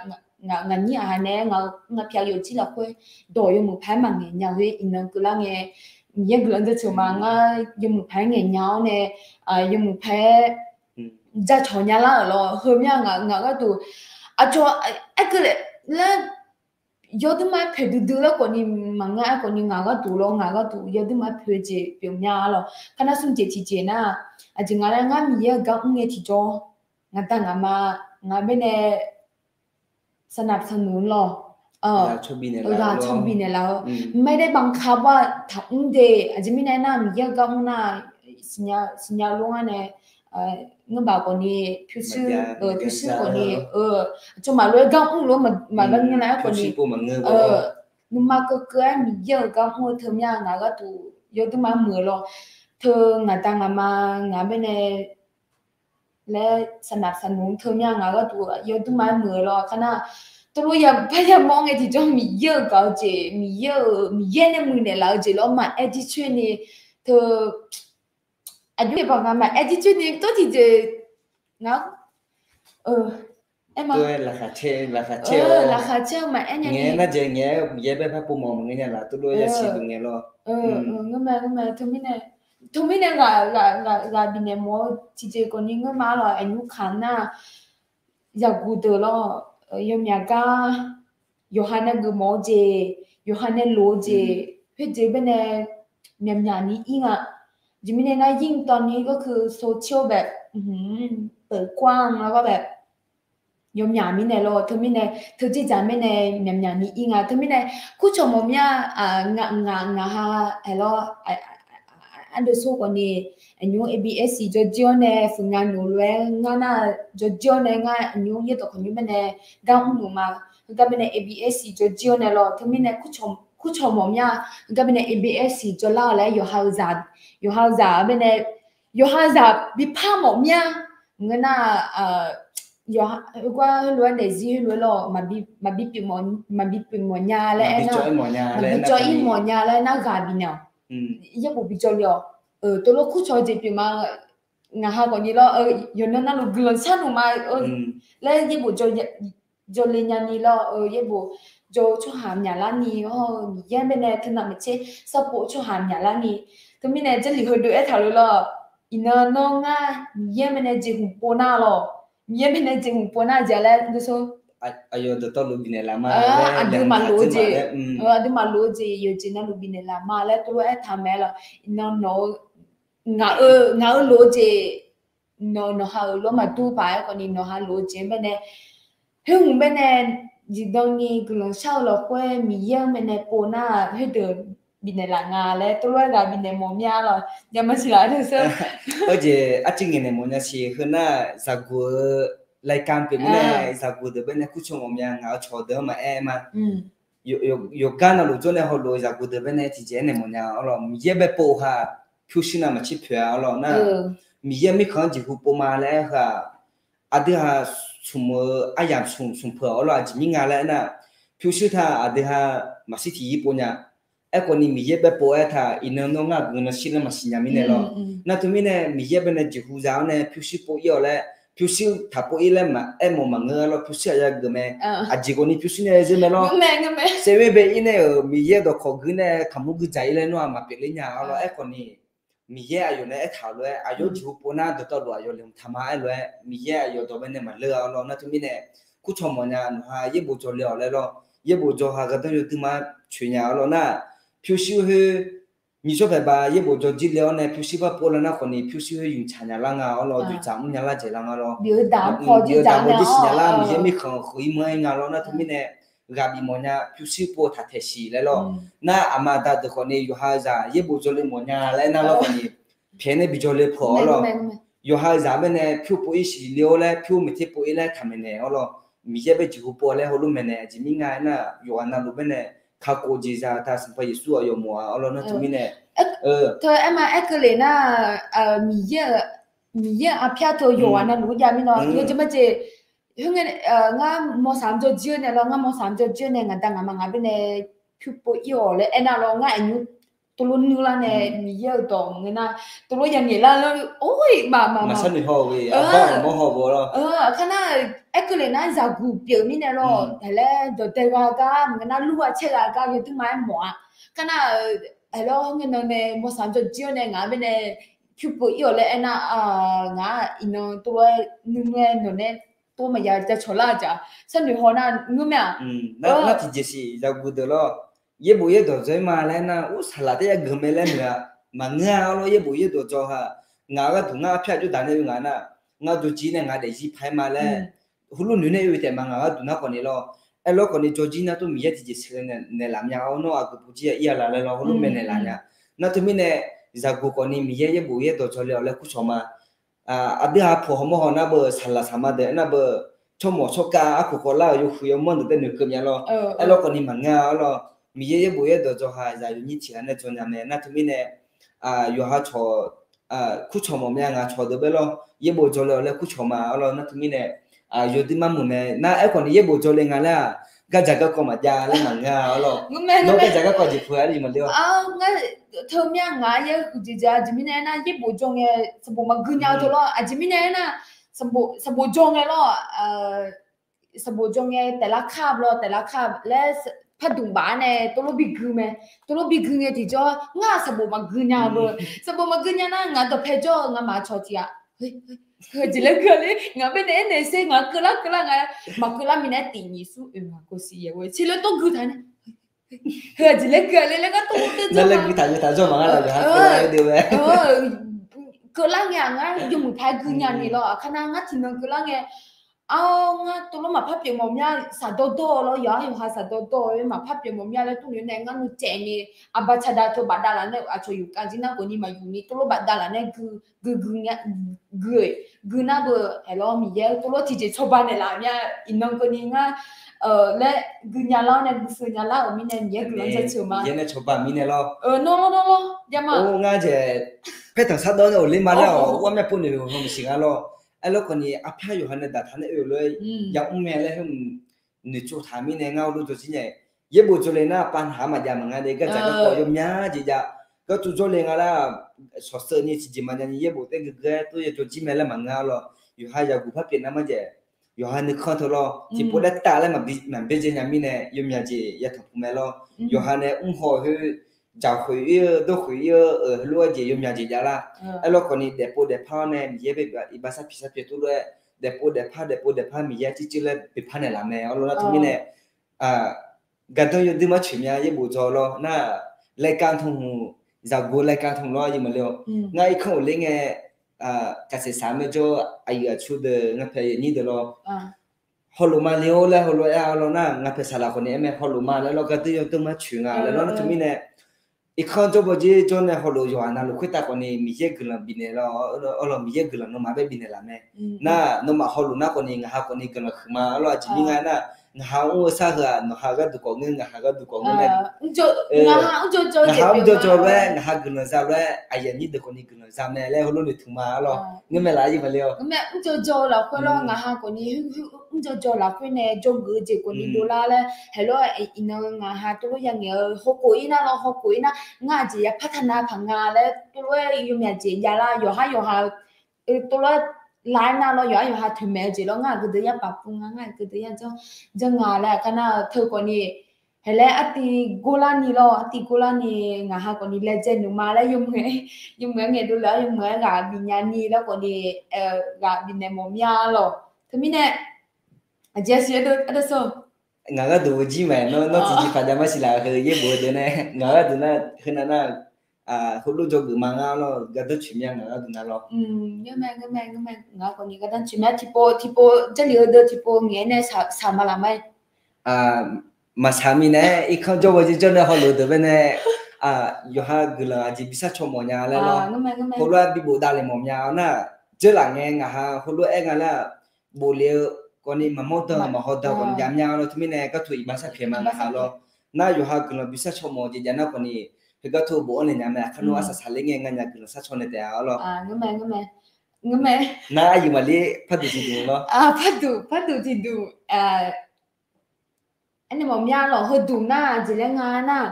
nyir-aq nae-aer ngaq-eu ngaq pyaq yawfjir lafkhoer dawq yawmuiq paq-aer maqngaeq nya khoer iqnan keuvlar ngae, Miqyaer guiqlanq jaceuq ma. Ngar yawmuiq paq-aer ngaeq nya-awr nae, yawmuiq paq-aer jacawq nya lar-euq lawr. Heumya ngaq gharduq aqcawq aerkeuvle laer yawduima-aer poeqdui dui laer khawf ni maqngeur. Aerkhawf ni ngaq gharduq lawr, ngaq gharduq yawduima-aer poeq jeq pyeufmya lawr. Kar nar smr jeq tiqjeq nar, aqjeq nga laer ngar Miqyaer-euq gar mr ngae tiqjawr, ngaqda ngaqma, ngaq mirnae สนับสนุน lawr, ghaq cawq bifnaeq laf-eu, ไม่ได้บังคับว่า taqmr de. Aqjeq mirnae nar Miqyaer-euq gar mr nar, siqnya lof ngar nae, ngeur baf khawf ni pyurshuir, pyurshuir khawf ni, aqcawq maqlof-aer gar mr lof maqlar ngeur nar-aer khawf ni, nuima keuvkeuv-aer Miqyaer-euq gar mr-eu teu mir-a. Ngaq gharduq yawduima muiq-eu lawr, teu ngaqda ngaqma ngaq mirnae laer สนับสนุน teu mir-a. Ngaq gharduq yawduima-aer muiq-eu lawr. Kar nar teulof yaq par yamawr ngae tiqjawr Miqyaer-euq gaq-eu jeq, Miqyaer-euq, Miqyaer nae muiqnaeq laf-eu jeq lawr maqaer jircoer ni, teu aqjox-aer baq nga maqaer jircoer ni tov tiqjeq nga, aer ma, laqkhaq caer-eu maqaer nya ni, ngaeq-aer nar jeq ngaeq-aer Miqyaer bae par povmawf maqngeur nya laf teulof yasiq duq ngae lawr. Ngeur ma, ngeur ma. Teumirnae, teumirnae ghaq, ghaq bifnaeq mawf-eu tiqjeq khawf ni ngeur ma lawr. Aqnymr kaq nar, zaqguq deuq lawr, yawmyaq gar yawqha nae geufmawf-eu jeq, yawqha nae lof-eu jeq, khoerjeq baenae myaqmyaq ni ir nga. Jeq mirnae nar yir tawv ni gharkeuv โซเชียล แบบ เปิดกว้าง lawr gar bae yawmyaq mirnae lawr, teumirnae teujeqjaq mirnae myaqmyaq ni ir nga. Teumirnae kurcawq mawf mir-a. Ngaq, ngaqha aerlawr, ardeuv sor khawf ni, aqnymr A B S jawrjir-awr nae fuqnya noeq lof-aer ngar nar, jawrjir-awr nae ngar aqnymr yaerdawq khawqnymr mirnae gar mr noeq ma. Heugar mirnae A B S jawrjir-awr nae lawr, teumirnae kurcawq mawf mir-a. Heugar mirnae A B S jawrlar-awq laer yawqha-eu zaq, yawqha-eu zaq mirnae, yawqha-eu zaq bipar mawf mir-a. Ngeur nar, yawqha heugar heulof-aer daefzir heulof-aer lawr, maqbi pyeuf mawf nya laer aernar, maqbi cawv ir mawf nya laer nar ghaq bifnaeq-awq. Yaerbof bijawr le-awq. Teulof kurcawq-eu jeq pyeuf ma. Ngaqha khawf ni lawr, yawqnan navluf guiqlanq sharnoeq ma laer yaerbof jawrle nya ni lawr, yaerbof jawr-eu tsawrhaq myaqlar ni, hawr-eu Miqyaer baenae teunav maqtser sarpov tsawrhaq myaqlar ni. Teumirnae Jarlif heudeuq aertaq-eu lawr, iqnan nawr ngar Miqyaer baenae jeqhmq pov nar lawr, Miqyaer baenae jeqhmq pov nar jeq laer, aqdui maqlof-eu jeq, aqdui maqlof-eu jeq yawqjeq navluf bifnaeq laf ma laer teulof aertaq mae lawr. Iqnan nawq-eu, ngaq-eu lof-eu jeq, nawq, nawqha-euq lawr maqdur paq-aer khawf ni nawqha lof-eu jeq-anr baenae, khoerhmq baenae zifdan ni guiqlanq shar-eu lafkhoer Miqyaer-anr baenae pov nar khoerdeuq bifnaeq laf nga laer teulof-aer ghaq bifnaeq mawf mir-a lawr. Aqjeq arcuiv ngaeqnaeq mawf nya siq. Heu nar zaqguq-eu รายการ pyeuf mirnae zaqguq deuq baenae kurcawq mawf mya, ngaq-eu cawq deuq-anr maqaer ma. Yawqgar navluf jawr nae hawluf-eu zaqguq deuq baenae tiqjeq aernaeq mawf nya-awr lawr, Miqyaer bae pov-eu ha pyurshuir nav maqtser poeq-a-awr lawr nar, Miqyaer mirkhanq-anr jeqhu pov ma laer aer heu-aq, aqdui ha smq-eu aryamq smq smq peuq-awr lawr, aqjeq mir nga laer aernar, pyurshuir taq aqdui ha maqshir tiqyir pov nya. Aerkhawf ni Miqyaer bae pov-aer taq iqnan nawr ngar guiqlanq shir laer maqsiq nya mirnae lawr. Nar teumirnae Miqyaer bae nae jeqhu za-awr nae pyurshuir pov ir-awq laer, pyurshuir taq pov ir laer maqaer mawf maqngeur-a lawr, pyurshuir aqya geuf mae. Aqjeq khawf ni pyurshuir nae zeur mae lawr. Saevir bae ir nae-euq Miqyaer dawqkawq gui nae kaqmur gui dzaq ir laer nawr-aq maqpyeuf ler nya-a lawr. Aerkhawf ni Miqyaer aqyawf nae aertaq-euq lof-aer, aqyawf-anr jeqhu pov nar dawqtawvluf aqyawf laeqhmq taq ma aer lof-aer, Miqyaer aqyawf dawq bae nae maqleur-a lawr. Nar teumirnae, kurcawq mawfnya nawq ha yaerbof jawrle-awq laer lawr, yaerbof jawr ha gardanr yawduir mar coeq nya-a lawr nar, pyurshuir khoer nyiq tsawrhaq paeq ba yaerbof jawr jir le-awr nae pyurshuir par pov lar nar khawf ni pyurshuir khoer ymqtsaq nya lar nga-awr lawr, dzoeqdzaq mr nya lar dzaeq lar nga lawr. Biftaq bawjir siqnya lar, Miqyaer mirkhanq kheuq ir manr-aer nga lawr. Nar teumirnae, ghaq bif mawfnya pyurshuir pov taq taeq siq laer lawr. Nar aqma aqda deuq khawf ni yawqha zaq yaerbof jawrle mawfnya laer aernar lawr khawf ni, pyaeq nae bi jawrle peuq-awr lawr. Yawqha zaq bae nae pyur pov ir siqle-awr laer, pyur maeqter pov ir laer taqmaeq naeq-awr lawr. Miqyaer bae jeqhu pov laer heulof maeqnaeq aqjeq mir nga aernar, yawqghaq navluf bae nae kakhof jeq zaq taq Sanqpaq Yeqsur aqyawf mawf-a-awr lawr. Nar teumirnae, teu aerma aerkeuv lef nar, Miqyaer-euq, Miqyaer-euq arpyar teu yawqghaq navluf-anr jav mirnae, yawjeq majeq, khoerngae, ngar mawsaq-anr jawrjir-eu nae lawr, ngar mawsaq-anr jawrjir-eu nae ngaq da ngaq ma ngaq bae nae pyur pov ir-awq laer aernar lawr, ngar aqnymr tov lof nuir lar nae Miqyaer-euq dawq maqngeur nar, tov lof ya ngaeq lar lar, or, maqmaqmaqshar noeq haw-eu, aqbawr mawr haw-eu lawr. Kar nar, aerkeuv lef nar zaqguq pyeuf mirnae lawr, taq laer dawqdae gha gar maqngeur nar lur gha caer gha gar yawduir ma-aer mawf-a. Kar nar, aerlawr ngae nan nae mawsaq-anr jawrjir-awr nae ngaq bae nae pyur pov ir-awq laer aernar, ngaq iqnan tov lof-aer nuir nae nawq nae tov maqya jacawq lar jaq, sharnoeq haw nar ngeur mae-aq. Nar tiqjeq siq zaqguq deuq lawr, yaerbof yaerdawq jawr-ir ma laer nar, ur, saqlaq taef-aer geuf mae laer noeq-a. Maqngeur-a-awr lawr, yaerbof yaerdawq jawr ha, ngaq-euq gharduq ngar arpyar jawrdaq nae oe ngaq nar, ngar jawrjir nae ngaq daefzir paq-aer ma laer, heulof noeq nae oe taef ma ngaq gharduq nar khawf ni lawr. Aerlawr khawf ni jawrjir nar tov Miqyaer tiqjeq siq nae naeqlaf mya-awr nawr aqgeu bujir-a ir-a la laer lawr heulof mae naeqlaf nya. Nar teumirnae, zaqguq khawf ni Miqyaer yaerbof yaerdawq jawrle-awq laer kurcawq ma. Aqdui ha poq hawmawr haw nar beu saqlaq saqma deuq aernar beu, tsawrmawq tsawrkhav arkhof khawvlar-euq yawhuiq yawmanr deuq tae noeqkeuv mya lawr. Aerlawr khawf ni maqngeur-a-awr lawr, Miqyaer yaerbof yaerdawq jawr ha zaq yawnyir tiq ghaq nae jawr nya mae. Nar teumirnae, yawqha cawq, kurcawq mawf mya ngaq cawq deuq bae lawr, yaerbof jawrle-awq laer kurcawq ma-awr lawr. Nar teumirnae, yawduir mar muiq mae. Nar aerkhawf ni yaerbof jawrle nga laer-aq, gardzaq garkawv maqjav laer maqngeur-a-awr lawr. Nawr gardzaq garkawv jeq peuq-a le maqle-awr. Ngar teu mya ngaq yaer huiq jeq jeq aqjeq mirnae aernar yaerbof jawr ngae sanqbof maqgui nya-eu deuq lawr. Aqjeq mirnae aernar, sanqbof jawr ngae lawr, sanqbof jawr ngae taef lar kar-a lawr, taef lar kar laer pardmq baf-awr nae tov lof bi gui mae. Tov lof bi gui ngae tiqjawr ngar sanqbof maqgui nya-eu, sanqbof maqgui nya nar ngaq dawqpae jawr-eu ngamaf cawq tiq ghaq, heu jeq laer gui-a le ngaq bae nae aernaeq sher ngaq keuvlar keuvlar nga, maqkeuvlar mirnae tiq nyiq smr oeq ngaq kov siq yaeq ghoe tseler tov gui taq nae, heu jeq laer gui-a le laer ngar tov lof teu nar laer gui taq gui taq jawr maqngar laf yawqha keuvlar-aer deuv mae. Keuvlar ngae-aq ngar yawmuiq paq-aer gui nya ni lawr. Aqkar nar ngar tiqnan keuvlar ngae, ar, ngar tov lof maqpar pyeuf mawf mya, saqdawr dawr-eu lawr, yawqha yawqha saqdawr dawr-eu maqpar pyeuf mawf mya laer tov naeq-aer ngar nuicaev ni, aqbaq caqda teu bafdav laf nae aqcawq yufkaf jir nar khawf ni maqyuf ni tov lof bafdav laf nae gui, gui gui nya, gui-eu, gui nar beu, aerlawr Miqyaer tov lof tiqjeq cawba naeqlaf mya, iqnan keuvni ngar laer gui nya lar-awr nae gui sheu nya lar-euq mirnae Miqyaer guiqlanq jaceuq ma. Miqyaer nae cawba mirnae lawr. Nawr lawr nawr lawr javma. Or, ngar jeq paertanq sardawr nae awq ler ma laer-awq, ghawrmawr pov noeq-eu hawmuiq siq nga lawr. Aerlawr khawf ni arpyar yawqha nae daqtaq nae oe-eu lof-aer ya mr mae laer khoer noeqtsov taq mirnae ngar heulof jawrjir nya. Yaerbof jawrle nar pav naq-anr maqjav maqnga de, gardzaq garkawv yawmya jeq jav. Gartsuv jawrle nga lar, shawqsheuq ni tiqjeq maqnya ni yaerbof taef guiqguiq-aer tov ya jawrjir mae laer maqngeur-a lawr. Yawqha zaqguq par pyeuf nar marjaeq, yawqha nuikhanr teu lawr, tiqpov laer taf laer maqbyaerdzae nya mirnae yawmya jeq yatanq puq mae lawr. Yawqha nae mrhaw khoer, dzaq khoeq ir-eu dawr khoeq ir-eu heulof-aer jeq yawmya jeq jav lar. Aerlawr khawf ni daefpov daefpar-awr nae Miqyaer bae iqbax sar piq sar pyaeq tov lof-aer, daefpov daefpar daefpov daefpar Miqyaer circuir laer boeqpar naeqlaf mae. Awr lawr nar teumirnae, gardanr yawduir mar coeq mya yaerbof jawr lawr nar, รายการ tanqhmq, zaqguq รายการ tanqhmq lawr yawmya le-awr, ngar irkanr uqler ngae, kaqsaeq saq-eu maerjawr aqyuif aqtsu deuq ngar paeq aqyuif aqnyir deuq lawr, hawlof ma le-or laer hawlof aer-awr lawr nar, ngar paeq saqlaq khawf ni aer mae, hawlof ma laer lawr gardanr yawduir mar coeq nga laer lawr nar teumirnae, irkanr jawr bawjir jawr nae hawlof yawqha navluf khoertav khawf ni Miqyaer guiqlanq bifnaeq lawr, awr lawr Miqyaer guiqlanq nawmaf bae bifnaeq laf mae. Nar nawmaf hawlof nar khawf ni ngaq ha khawf ni guiqlanq huiq ma, awr lawr aqjeq mir nga nar, Ngaqha mr-eu sar heu-aq, nawqha gharduq khawf ngeur, ngaqha gharduq khawf ngeur mae. Ngaqha mr jawrjawr lof-aer, ngaqha guiqlanq za lof-aer, aqyuif aqnyir deuq khawfni guiqlanq za mae laer heulof noeqtmq ma arlawr. Ngeur mae laf aqyuif maqle-awr. Ngeur mae, mr jawrjawr-eu lafkhoer lawr, ngaqha khawfni mr jawrjawr lafkhoer nae jawrgeuf-eu jeq khawfni dovlar laer, haeq lawr, iqnan ngaqha tov lof ya ngaeq-eu hawkhof-ir nar lawr, hawkhof-ir nar, ngar aqjeq ya partav nav paq nga laer tov lof-aer yawmyaq jeq javlar, yawqhar yawqha tov lof-aer lar-aer nar lawr, yawqhar yawqha toeqmaeq-eu jeq lawr, ngar aqgeu deuq ya pafpuv nga, ngar aqgeu deuq ya janr, janr nga laer aqkar nar-eu teu khawfni, haeq laer artiv gorlarni lawr, artiv gorlarni ngaqha khawfni laejae nuima laer yawmuiq-aer ngaeqdov lef-awr yawmuiq-aer ghaq bifnya ni laer khawfni, ghaq bifnaeq mawf mya lawq. Teumirnae, aqjeq siq ardeuv sar. Ngaq gharduq jir mae, nawr tiqjeqpaq jav mar siq laf-eu heu yaerbof-eu deuq nae, ngaq gharduq nar heunav nar, heulof dzawgeuf ma ngar lawr, gardanr coeq mya ngaq gharduq nar lawr. Ngeur mae, ngeur mae, ngeur mae, ngaq khawfni gardanr coeq mya tiqpov tiqpov, Jarlif-eu deuq tiqpov ngaeq-aer nae shaq ma laf ma-aer. Maqshaq mirnae-aer irkanr jawr baw jir jawr nae hawluf-eu deuq bae nae, yawqha guiqlanq aqjeq bi sharcaw mawf nya laer lawr. Heulof-aer bi bofdav le mawf mya-awr nar, dzeurlaf ngae ngaqha heulof-aer nga nar, bofle-eu khawfni maqmawr dan maqhaw dan khawfni jav mya lawr. Teumirnae gartuq iqbax sharpyaeq ma ngaqha lawr. Nar yawqha guiqlanq bi sharcaw mawf-eu jeq jav nar khawfni, heugar tov bof-anr naeq nya mae, aqkar nawr arsaq saqler ngae nganyaf guiqlanq sharcaw nae taef-a arlawr. Nar aqyuif maqler parduq tiqduq lawr. Parduq, parduq tiqduq. Aernaeq mawf mya lawq, heuduq nar jeq laer nga nar,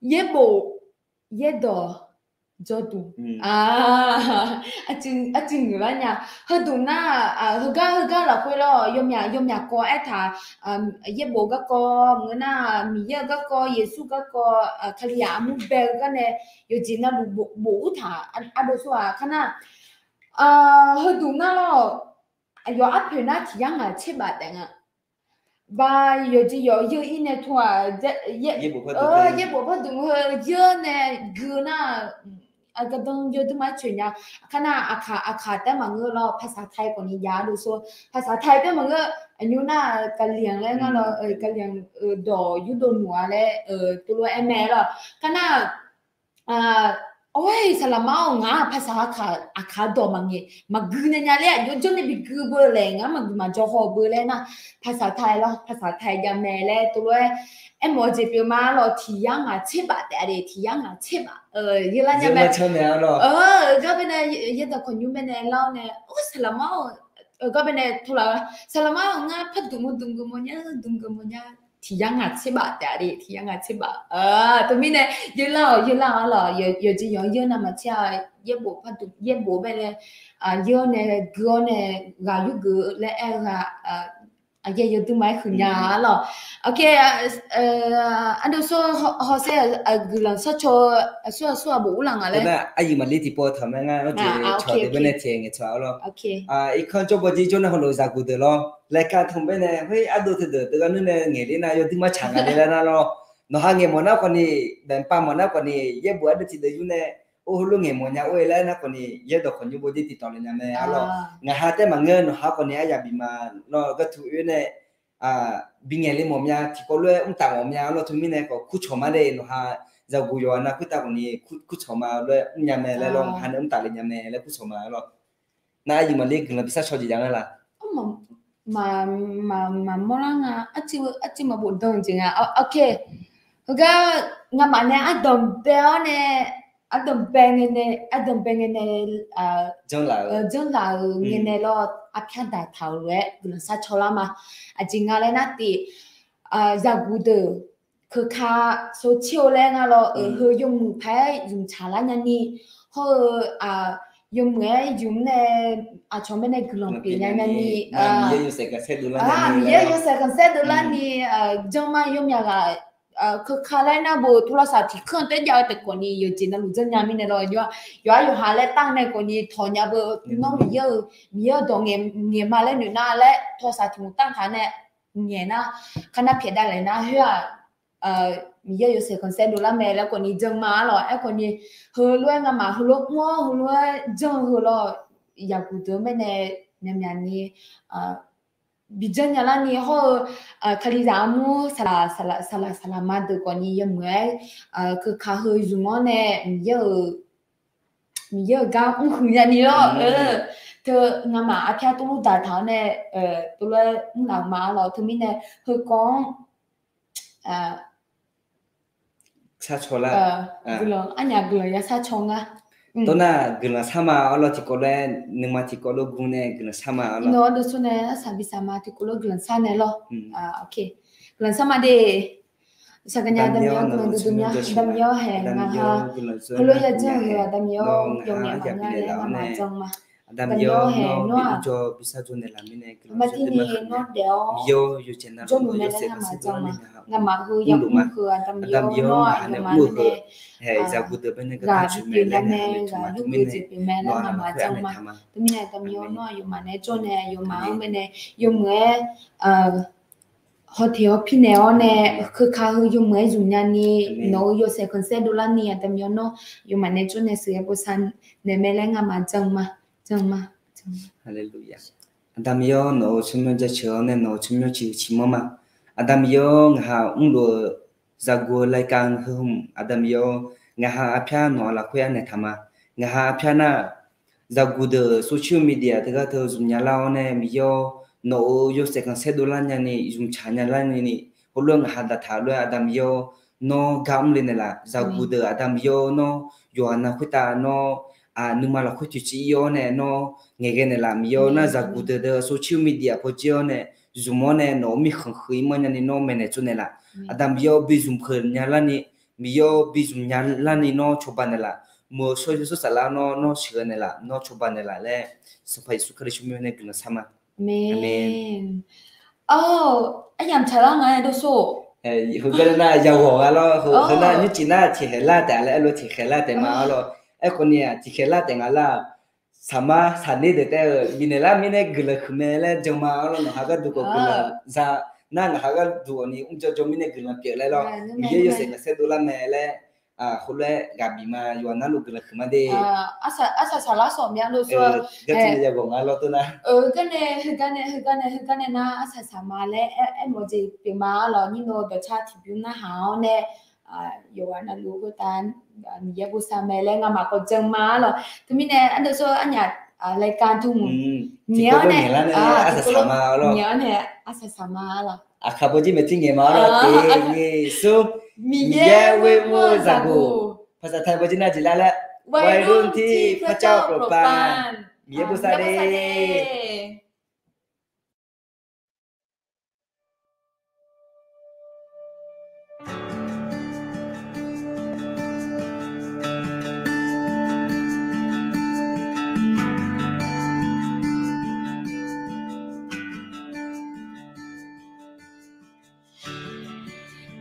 yaerbof yaerdawq jawrduq. Arcuiv ngeuq lar nya. Heuduq nar, heugar heugar lafkhoer lawr, yawmyaq yawmyaq kawv aertaq, yaerbof garkawv maqngeur nar, Miqyaer-eu garkawv, Yeqsur garkawv, Kalizaq armur bae-eu gar nae, yawqjeq navluf bof ur taq ardov sar-aq kar nar, heuduq nar lawr, aqyawf arpoeq nar tiq yar ngaq tserbaf taef nga. Ba yawqjeq yawq yeur-ir nae tov-aq, yaerbof parduq heu yeur nae gui-eu nar, gardanr yawduq ma coeq nya. Kar nar aqkaq aqkaq taef maqngeur lawr, ภาษาไทย khawfni jav ardov sar. ภาษาไทย taef maqngeur, aqnymr nar กะเหรี่ยง laer ngar lawr, กะเหรี่ยง dawq yurdov nuq-a laer tov lof-aer aer mae lawr. Kar nar, oe, saqlaqma-awr, ngaq-aq ภาษา aqkaq dawq maqngaeq maqgui nae nya laer, aqjox jawr nae bi gui beu laer ngar maqgui maqjawr haw-eu beu laer nar, ภาษาไทย lawr, ภาษาไทย jav mae laer tov lof-aer aermawf-eu jeq pyeuf ma lawr, tiq yar ngaq tserbaf taef-a de, tiq yar ngaq tserbaf. Yeur lar nya mae. Gar bae nae yaerdawq khawqnymr bae nae lar-awr nae, oe, saqlaqma-awr, gar bae nae tov laf-a, saqlaqma-awr, ngar parduq mawr dmq geuf mawrnya, dmq geuf mawrnya, tiq yar ngaq tserbaf taef-a de, tiq yar ngaq tserbaf. Teumirnae, yeur lar-awq, yeur lar-awq lawq, yawqjeq yawq-anr yeur navmaqtser-a, yaerbof parduq yaerbof bae nae, yeur-awr nae gui-awr nae ghaq yurgeuf laer aer-eu ghaq, aqyaer yawduq ma-aer huiqnya lawq. Ardov sar hawsher, guiqlanq sharcaw-eu aqsur aqsur-aq bof ur laf nga laer. Nar aqyuif maqler tiqpov taq mae ngar, nawr jeq cawq deuq bae nae tiq ngaeq tsaq-awr lawr. Irkanr jawr baw jir jawr nae hawluf zaqguq deuq lawr, รายการ tanq bae nae, khoer ardov teudeuq teugar nmr nae ngaeq ler nar yawduq ma tsaq nga le laer nar lawr. Nawqha ngaeq mawf nar khawfni, daefpav mawf nar khawfni, yaerbof ardeuv tiqdeuq yur nae, or heulof ngaeq mawf nya or-e laer nar khawfni, yaerdawq khawqnymr baw jir tiqtawq le nya mae arlawr. Ngaqha taef maqngeur, nawqha khawfni aryaq bif ma lawr, gartuq oe nae bi ngaeq le mawf mya, tiqkawv lof-aer mr taf mawf mya lawr. Teumirnae khawf kurcawq ma de, nawqha zaqguq yawqha nar khoertav khawfni kurcawq ma lof-aer mrnya mae laer lawr, ngaqha nae mr taf le nya mae laer kurcawq ma lawr. Nar aqyuif maqler guiqlanq bi sharcaw jeq jav nga laf. Maqmawr lar nga, arcuiv maqbof dan-eu jeq nga. Heugar ngamaf nae ardanq bae-awr nae, ardanq bae ngae nae, ardanq bae ngae nae, janrlaf-euq ngae nae lawr, arpyar daqtaq-euq lof-aer guiqlanq sharcaw lar ma. Aqjeq nga laer nar tif, zaqguq deuq keuka sawtser-eu laer ngar lawr, heu yawmuiq paq-aer zmqtsaq lar nyani, hawr-eu yawmuiq-aer zmq nae aqcawq mae nae guiqlanq pyeuf nya nyani, Miqyaer yawshaef khanqsaer dovlar nyani, janrma yawmyaq ghaq keuka laer nar bo โทรศัพท์ tiqkanr taef jav-eu taef khawfni yawqjeq navluf janrnya mirnae lawr, yawqha yawqha laer tanq nae khawfni tawq nya beu, nawr Miqyaer-eu, Miqyaer-eu dawq ngaeq ma laer noeq nar laer โทรศัพท์ tiq mq tanq taq nae ngaeq nar, kar nar pyaeq davlaeq nar khoer-aq, Miqyaer yawshaef khanqsaer dovlar mae laer khawfni janrma-a lawq. Aerkhawfni heulof-aer ngamaf heulof mr-awr heulof-aer janr-eu heu lawr, zaqguq deuq-eu mae nae myaqmyaq ni bi janrnya larni hawr-eu, Kalizaq armur saqlaq saqlaq saqlaq ma deuq khawfni yawmuiq-aer keuka heu zmq-anr nae Miqyaer-euq Miqyaer-euq gar mrhuiq nyani lawr. Teu ngamaf arpyar tuvlur daqtaq-awr nae, tuvlof-aer mrlaf ma arlawq. Teumirnae heukawv-anr sharcaw lar, guiqlanq arnyaf guiqlanq ya sharcaw ngar. Tawr nar guiqlanq shar ma arlawq, tiqkawv lof-aer nuima tiqkawv lof gu nae guiqlanq shar ma arlawq. Iqnan ardov sar nae arsaq bi saq ma tiqkawv lof guiqlanq shar nae lawr. Guiqlanq shar ma de. Saqgaqnya Aqda Miqyaer-awr guiqlanq duidui mya, Aqda Miqyaer-awr hae ngaq ha heulof-aer ya janr-eu Aqda Miqyaer-awr yawmyaq maqnya laer ngamaf jan ma. Aqda Miqyaer-awr hae nawr-aq, martirni nawr daef-awr jawrluf mae laer ngamaf jan ma. Ngamaf heu yamr heu Aqda Miqyaer-awr nawr-aq yawmaf-anr nae ghaq bipyeuf nya mae, ghaq lurgeuf jeq pyeuf mae laer ngamaf jan ma. Teumirnae Aqda Miqyaer-awr nawr-aq yawmaf nae jawr nae yawmaf-anr mae nae yawmuiq-aer hawteq hawpir naeq-awr nae keuka heu yawmuiq-aer zmq nyani, nawq-euq yawshaef khanqsaer dovlarni Aqda Miqyaer-awr nawr yawmaf nae jawr nae sheuqghae bosav naeq mae laer ngamaf jan ma, jan ma. Aqda Miqyaer-awr nawq-euq tsawrmyanr jaceuq-awr nae nawq-euq tsawrmyanr ciqhuiq ciqmanr ma. Aqda Miqyaer-awr ngaq ha mrluf-eu zaguq-eu laerkar heu hmq Aqda Miqyaer-awr ngaq ha arpyar nawq-euq lafkhoer arnaeq taq ma. Ngaq ha arpyar nar zaguq deuq social media teugar teu zmq nya lar-awr nae Miqyaer-awr nawq-euq yawshaef khanqsaer dovlar nyani zmqtsaq nya lar nyani heulof-aer ngaq ha daqtaq lof-aer Aqda Miqyaer-awr nawr gar mrle naeqlaf. Zaguq deuq Aqda Miqyaer-awr nawr yawqha nav khoertav nawr nuima lafkhoer toeqciv ir-awr nae nawr ngaeqghae naeqlaf. Miqyaer-awr nar zaguq deuq deuq social media pawjir-awr nae zmq-awr nae nawq-euq mirkhanq huiq ir manr nyani nawr maeqnaeq tsov naeqlaf. Aqda Miqyaer-awr bi zmq peuq nya larni, Miqyaer-awr bi zmq nya larni nawr cawba naeqlaf. Muiq-eu shawr-eu shawr saflar nawr, nawr sheuqghae naeqlaf, nawr cawba naeqlaf laer Sanqpaq Yeqsur Kali tsawrmyanr nae guiqlanq shar ma. Aqmeq. Aqmeq. Or, aryamq tsaqlar nga-aer dov sor. Heugar nar yaghawq nga lawr, heu nar nymrcif nar tiqkhaeq lar taef laer aerlof tiqkhaeq lar taef ma arlawr. Aerkhawf ni-aq tiqkhaeq lar taef nga lar-aq, saqmar saqner deuq taef-eu bifnaeq lar mirnae guiqlanq huiq mae laer jan ma arlawr. Ngaq ha gharduq khawf guiqlanq za nar ngaq ha gharduq awq ni mrjawr jawr mirnae guiqlanq pyeuf laer lawr. Miqyaer yawshaef khanqsaer dovlar mae laer heulof-aer ghaq bif ma. Yawqha navluf guiqlanq huiq ma de. Arsaq saqlar sawq mya lo sor. Garnae yaghawq nga lawr tov nar. Heugar nae, heugar nae, heugar nae, heugar nae nar arsaq saq ma laer aermawf jeq pyeuf ma arlawr. Nyir lo dawqcar tiqbymr narhaq-awr nae yawqghaq navluf khoertav Miqyaer bosav mae laer ngamaf khawf jan ma arlawr. Teumirnae ardov sor arnyaf laerkar tmr nyaef-awr nae, nyaef-awr nae arsaq saq ma arlawr. Aqkaq bawjir maeqtir ngaeq ma arlawr. Teq nyiq smr. Miqyaer ghoer mr-eu zaqguq. ภาษาไทย bawjir nar jeq lar laer วัยรุ่นที่พระเจ้าโปรดปราน Miqyaer bosav de.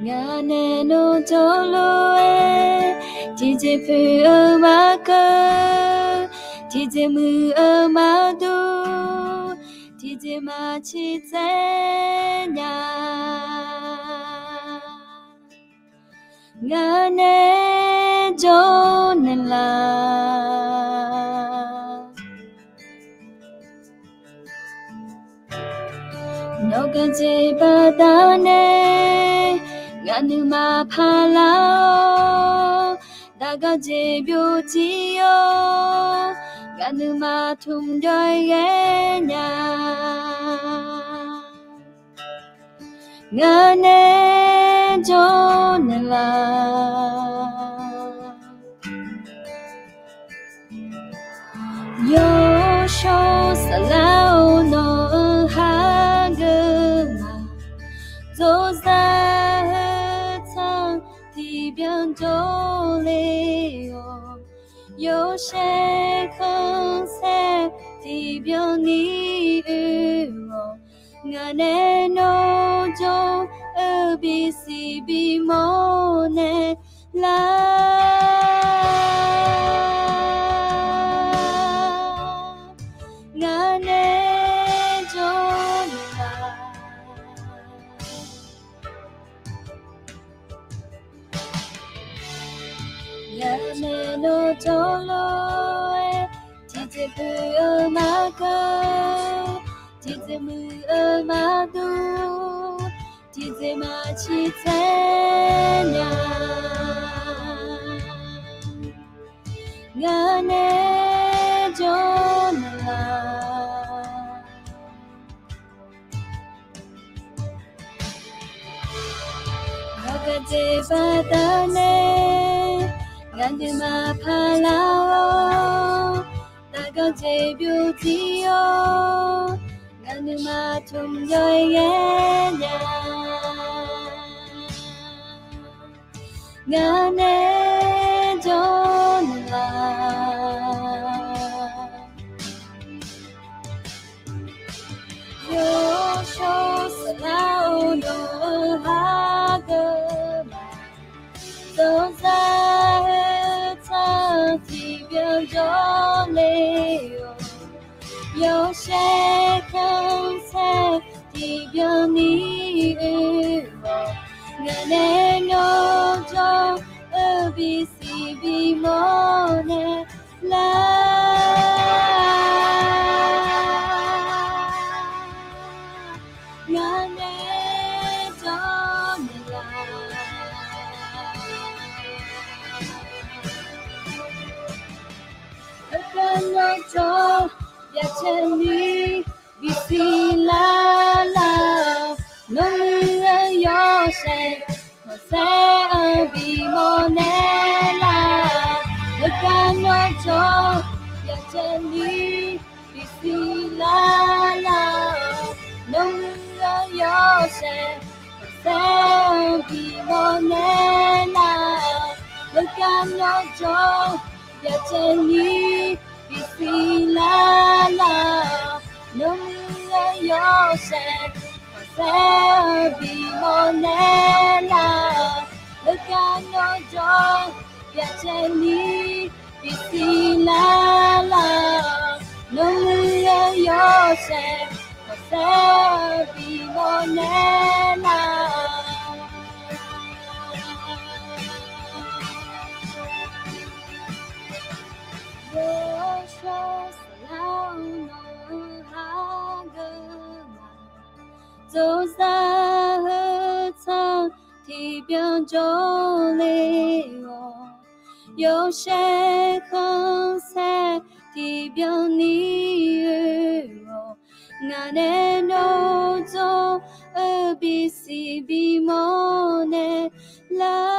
Ngaq nae nawr jawrluf-aer, tiqjeq poeq-eu maqkeuv, tiqjeq muiq-eu maqdur, tiqjeq maqciq tsaev nya. Ngaq nae jawr naeqlaf. Nawq gaq jeq baqdanae, ngaq nuima paqlar-awr, daqgaq jeq byovjir-awr, ngaq nuima tmq jawr-aer ghae nya. Ngaq nae jawr naeqlaf. Yawshawr saflar-awr nawq-euq hageuf ma. Dzawrzaq heu tsaq tiqbyan jawrle-awq. Yawshaef khanqsaer tiqbyan ni oe-awq. Ngaq nae nawr jawr-eu bisiq bimawr naeqlar. Ngaq nae jawr naeqlaf. Ngaq nae nawr jawrluf-aer, tiqjeq poeq-eu maqkeuv, tiqjeq muiq-eu maqdur, tiqjeq maqciq tsaev nya. Ngaq nae jawr naeqlaf. Gaqjeq baqdanae ngaq nuima paqlar-awr, taqganq jeq byovjir-awr, ngaq nuima tmq yawqyaer nya. Ngaq nae jawrnaeq laf. Yawshawr saflar-eu nawq-eu hageuf ma. Dzawqzaq heu tsanr tiqbyan jawrle-awq. Yawshaef khanqsaer tiqbyan ni oe-awq. Ngaq nae nawr jawr-eu bisiq bimawr nae lar. Ngaq nae jawrnaeq laf. Heugar nawr jawr byacaevni bisiq lar laf. Nawr muiq-eu yawshaef khanqsaer-anr bimawr nae lar. Heugar nawr jawr byacaevni bisiq lar laf. Nawr muiq-eu yawshaef khanqsaer-anr bimawr nae lar. Heugar nawr jawr byacaevni bisiq lar laf. Nawr muiq-eu yawshaef khanqsaer-anr bimawr nae lar. Heugar nawr jawr byacaevni bisiq lar laf. Nawr muiq-eu yawshaef khanqsaer-anr bimawr nae lar. Yawshawr saflar-eu nawq-eu hageuf ma. Dzawqzaq heu tsanr tiqbyan jawrle-awq. Yawshaef khanqsaer tiqbyan ni oe-awq. Ngaq nae nawr jawr-eu bisiq bimawr nae lar.